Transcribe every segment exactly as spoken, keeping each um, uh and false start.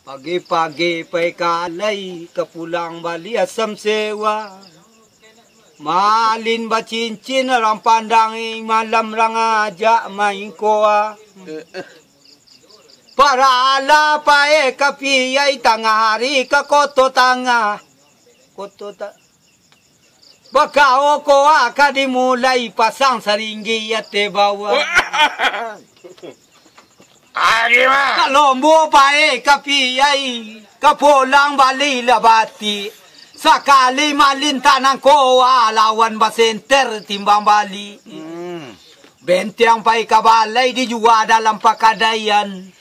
Pagi-pagi pai ka alai, ka pulang bali asam sewa. Malin bacincin urang pandang, malam rang ajak main koa. Paralah pae ka piai tangah hari ka Koto Tangah. Koto ta-, bakao koa ka dimulai, pasang saringgi ateh bawah. Agi mah. Ka lombo pae ka piai, ka pulang bali lah batik. Sakali malin tanang koa, lawan basenter timbang bali. Hmm. Bentiang pai ka balai, dijua dalam pakadaian.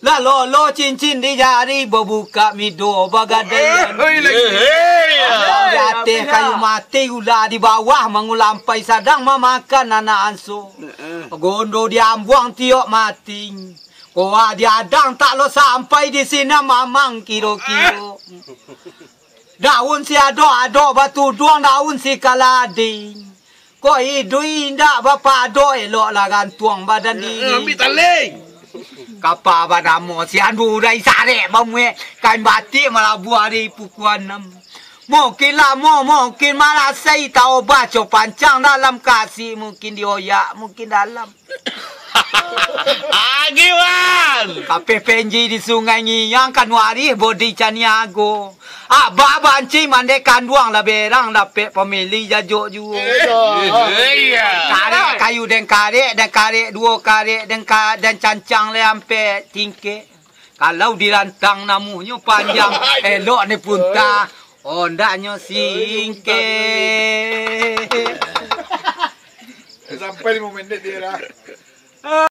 Lah lolo cincin di jari, babuka mido bagadaian. Eh, oi, lagi. Eh, eh, ya. Di ateh kayu mati, ulah di bawah mangulampai, sadang mamakan anak anso. Heeh. Gondo diambuang tiok mati. Koa diadang tak lo sampai di sinan mamang kiro-kiro. Daun si ado-ado batuduang daun si kalading. Ko iduik indak bapado, eloklah gantuang badan diri. Eh, ambiak tali. Kapa banamo si Andurai sarek bamuek, kain batik malabuah di pukua anam. Mungkin lamo, mungkin malasai, taobah co pancang dalam kasi, mungkin dioyak, mungkin dalam. Agi, Wan! Kapeh penji di Sungai Ngiang, kanuarih bodi caniago. Abah banci mande kanduang, lah berang dapek pamilih jajok juo. Eh, iya. Karek kayu den karek, den karek duo karek, den ka-, den cancang le ampek tingkek. Kalau dirantang namuhnyo panjang, elok ni punta, ondaknyo singkek. Sampai limo menit dia lah.